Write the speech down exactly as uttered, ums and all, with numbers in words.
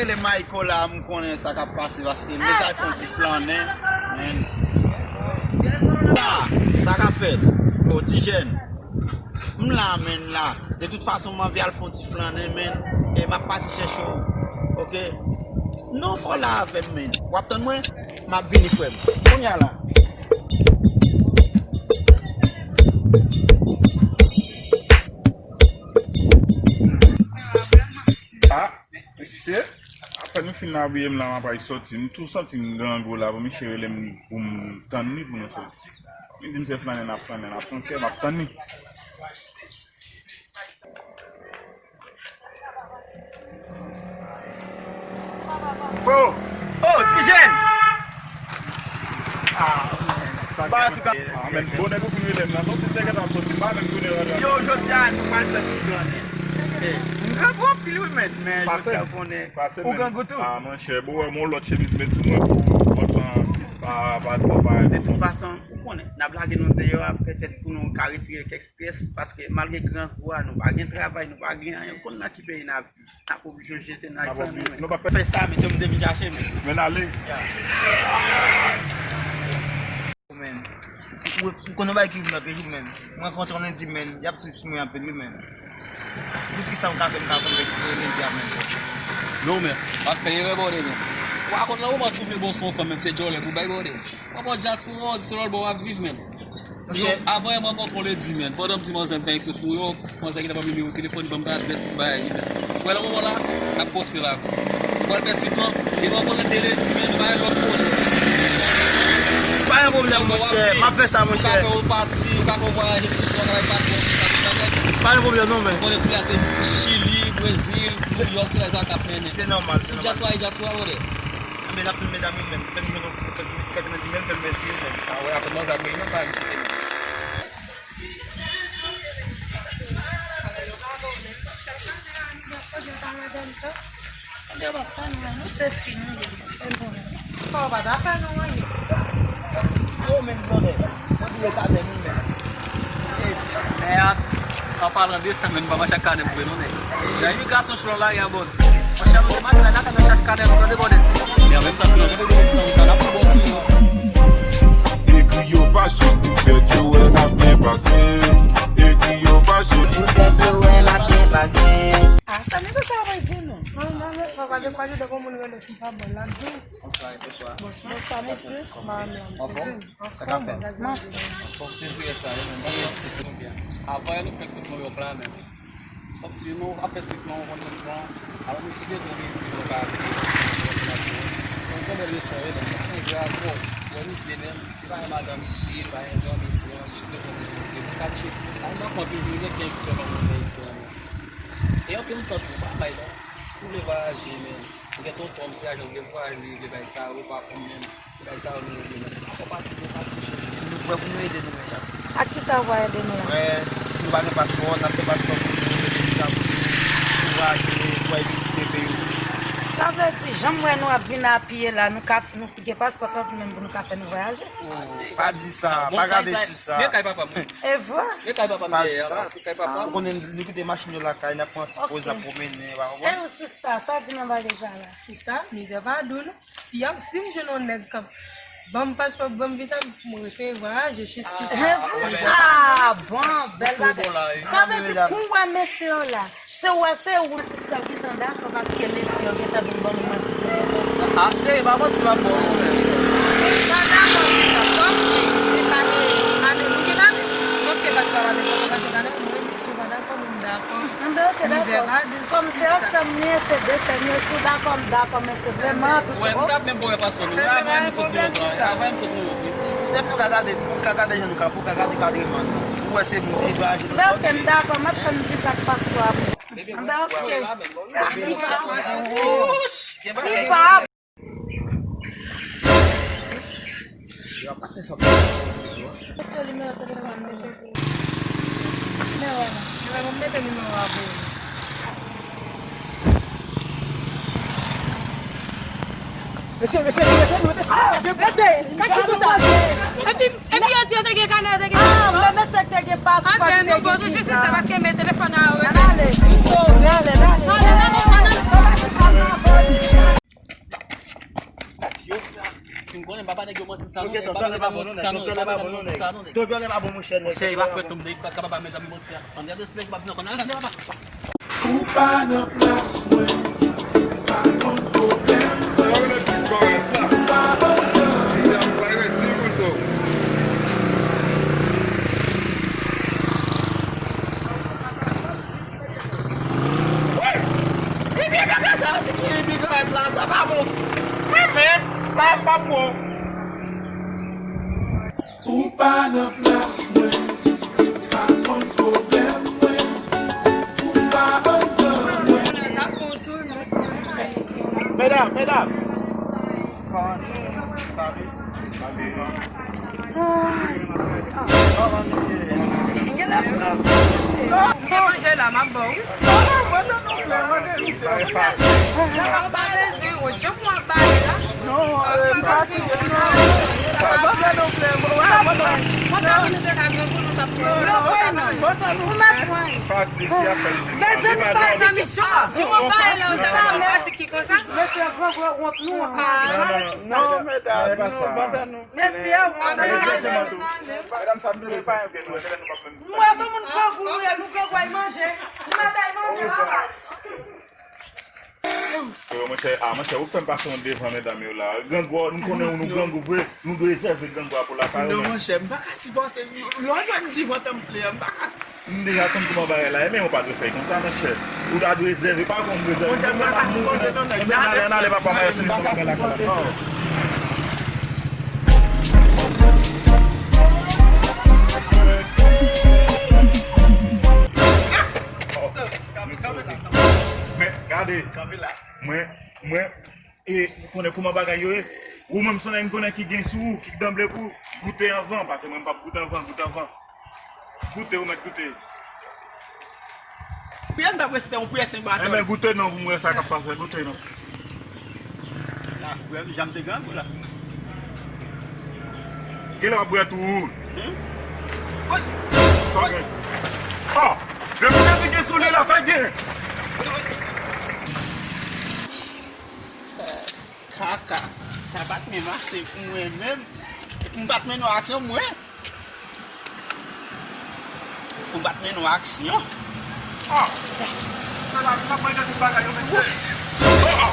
Rele Mayko la, m konnen sa k ap pase, paske m bezwen al fè yon ti flannen, men. La, sa k ap fèt? O, ti jèn. M la, men, la. De tout fason, m anvi al fè yon ti flannen, men. E m ap pase chèche w, oke? Non, fò w la avè m, men. W ap tann mwen? M ap vini, frè m. Kounye a la. Ah, mesye, apèn m fin abiye m la, m ap al sòti. M tou santi m grangou la, pou misye rele m pou m tann li pou nou sòti. Li di m se flannen n ap flannen, n ap pran kè, m ap tann li. Oh! Oh, ti jèn! Ah, sa ki... Ah, men bonè pou vin rele m la. Non, ti nèg ap sòti, m pa menm konnen radyo. Yo, jodi a, nou pral fè ti jònen. Eh, m grangou anpil, wi, men, men jodi a, w konnen. Ou grangou tou? Ah, monchè, bon, wè, m yon lòt chemiz met sou mwen pou mwen pran pa, pa twò pa. De tout fason, ou konnen, n ap lage nou deyò a, petèt pou nou ka retire kèk strès, paske malgre grangou a, nou pa gen travay, nou pa gen anyen, ou konn nan ki peyi n ap viv. N ap oblije jete n al fè nou, men. Nou pa fè sa, mesye, m te vin chache, men. Men ale. Ya. Men. Ou, ou konn yon bagay ki vin lòt jou, men. Mwen rankontre yon lendi, men. Y ap di sou mwen anpil, wi, men. Di kisa w ka fè m ka konn lendi a, men. Non, men. W ap fè erè, bòdè, men. Ou pa konn nan moman si w vle bon sou yon fanm, men, se djòlè pou bay, bòdè. Papa dyaspora, w di se lòt bò w ap viv, men. Yo, avan yè m rankontre yon lendi, men. Pandan m di manzè m fè eksprè pou yo, manzè gentan ban m nimewo telefòn, li ban m adrès, tout bagay li, men. Ou wè nan moman la, n ap poste la. Ou pral fè swit lan, e m rankontre de lendi, men, nou pa gen lòt pwojè. Pa gen pwoblèm, monchè. M ap fè sa, monchè. Ou ka fè yon pati, ou ka fè yon vwayaje, tout sa, ou ka fè paspò, tout sa, tout bagay. Pa gen pwoblèm, non, men. Konnen kounye a se Chili, Brezil, Nouyòk, se la sa k ap mennen. Se nòmal, se nòmal. Dyaspora e dyaspora, bòdè. Anben, n ap tann medam yo, men. Fè nou jwenn yon kèk, kèk nan di men, fè m mèsi, men. Ah wè, apre manzè ap gen nan sa, m chite, men. Yo pa fè nou anyen, nou se fi nou ye, nou fè nou anyen. Fò w pa ta fè nou anyen. Yo, men, bòdè, mwen boule kanè m, men. Mèd. An palan de sa, men, m pa mache ak kanè m vre, non, nèg. Jan imigrasyon chwa la, ya bòd. Monchè, nou te mache la, n ap chache kanè nou, tande, bòdè. Men an menm tan, si nou te vin nan kanè pou bon sou yo. Egri yo fache, pou fèt yo wè n ap byen pase. Egri yo fache. Pou fèt yo wè n ap byen pase. Ah, sa mesye sa vle di nou. Non, non, non, pa, pa, pa, pa, pa, moun rele si pa bon, l ap di. Bonswa, bonswa. Bonswa, mesye. Madanm. Anfòm? Sa k ap fèt? Anfòm, se zirè sa, wi, men. Anfòm, se zirè sa, wi, men. Avan nou fè ti pran yon pla, men. Kòmsi nou ap fè swit lan, ou konn tout jan. Alò, nou te bezwen vin di nou pa vini. Bon, se yon bèl leson, wi, men. Mwen grav, bon. Bon, misye menm, se pa yon madanm isi, pa yon zanmi isi, non, jis bezwen vin di nou katye. Alò, m ap anpil vin gen ki sèlman mwen fè isi, non. E anpil tan tou, pa bay, non. Si w vle vwayaje, men, ou gen tonton, se ajans de vwayaj, li vle bay sa, ou pa konn menm. Bagay sa yo nou regle, men. Ankò pati pou pase chèche. Nou prè pou nou ede nou menm. Ak kisa w va ede nou la? Wè, si nou pa gen paspò, n ap fè paspò pou nou, mete visa pou nou, pou vwayaje, pou al vizite peyi nou. Sa vle di, jan m wè nou ap vin apiye la, nou ka, nou gen paspò tankou menm pou nou ka fè nou vwayaje? Oh, pa di sa, pa gade sou sa. Men kay papa m. E vre? Men kay papa m dèyè la, se kay papa m. Ou konnen nou kite machin yo lakay, n ap pran ti poz, n ap pwomennen, w pa konprann? E ou sista, sa w di nan bagay sa la? Sista, mizè pa di w non. Si y ap, si m jwenn yon nèg k ap ban m paspò, ban m viza, m refere vwayaje, jistis. Ah, bon, bèl bagay. Sa vle di, kou w wè mesye yo la, se w wè, se ou. Sista, ou gentan dakò paske mesye yo gentan vin ban nou manti di nou paspò. Ah, cheri, pa manti m ap ba w non, men. Pa dakò, sista, kòm e pa de, pa de, nou gen date, kòm ke paspò pa de, kòm ke paspò pa de, mwen, mesye yo pa dakò. Dakò. Anben, oke, dakò. Kòm se ansanm nou ye, se de sè nou ye, si w dakò, m dakò, men se vrèman anpil. Wè, m t ap menm ba w paspò nou. Avan m sot nou yo, avan m sot nou yo. Petèt nou ka gade, nou ka gade jan nou ka, pou ka gade katreman. Ou wè se moun ki vwayaje nan... Anben, oke, m dakò, m ap tann viza ak paspò a pou. Anben, oke. Li pa Mesye, nimewo telefòn mwen. Nimewo a. Nimewo, mete nimewo a pou ou. Mesye, mesye, mesye, mesye. Ah, gade, sa ki sou sa? Epi, epi yo di yo te gen kanè, yo te gen paspò. Ah, men mesye te gen paspò, li te gen viza. Paske men telefòn nan yo rete. Ann ale. Ann ale, ann ale. Ann ale, ann ale, ann ale. Ann ale. Sa non, e pa vle ba m manti sa non, e pa vle ba m manti sa non, nèg. Monchè, e pa frè tonbe, e pa kapab ba mezanmi manti a. Ann gade se nèg pa vin ankò. Ann gade papa. Ou pa nan plas mwen, pa konn pwoblèm mwen. Ou pa andan mwen. Wi! Ebyen, bagay sa yo te gen epigranm la, sa pa bon. Mwen menm, sa pa bon. Ou pa nan plas mwen, pa konn pwoblèm mwen. Ou pa andan mwen. Medam, medam. Kòman nou? Salut. Salut. Gen manje la, m ap ba w wi. Sa e fatig. Ou pa bezwen wont, jan mwen ap ba w la. Non, e, m fatige. Sa va, non, frè. Mwen, mwen, non. Mwen, sa vin nou te ka gen pou nou t ap fè. Non, non, non. Ou mèt pran. Fatig ki ap fè l. Mezanmi, fatig. Jan mwen ap ba w la, sa pa yon fatig ki konsa. Mesye, gran, gran wont nou. Ah. Non, non, non, medam, non, ban nou. Mèsi a ou. Medam, sa m te pa envite nou, se lè nou p ap menm. Mwen se moun grangou nou ye, nou grangou ay manje. Nou mèt ay manje, papa. Yo, monchè, ah, monchè, ou fè m pase yon devan medam yo la. Grangou, nou konnen nou grangou vre, nou dwe sèvi grangou a pou lakay ou. Non, monchè, m pa ka sipòte, lè w jwenn ti vantan m plen an, m pa ka. M deja konn kòman bagay la ye, men ou pa dwe fè l konsa, monchè. Ou ta dwe sèvi, pa konn dwe sèvi. Monchè, m pa ka sipòte non, nèg. Ann ale, ann ale, papa, m ap sou yon bagay la. Men, gade, mwen, mwen, e, ou konnen kòman bagay yo ye. Ou menm, se yon nèg m konnen ki gen sou ou, ki danble pou goute anvan, paske mwen, m p ap goute anvan, goute anvan. Goute, ou mèt goute. Priyè m t ap resite yon priyè senk batòy. Enben, goute non, pou m wè sa k ap pase, goute non. La, priyè m, jan m te grangou la. Genlè w ap bwè tou. Hmm? Woy! Sa w gen? Ah! Depi Jezi gen sou li la, sa gen? Kaka, sa pa t menm ase pou mwen menm. Epi m pa t mennen w aksyon, mwen. Pou m pa t mennen w aksyon. Ah! Sa, sa la, m ap manje tout bagay yo, mesye. Ah!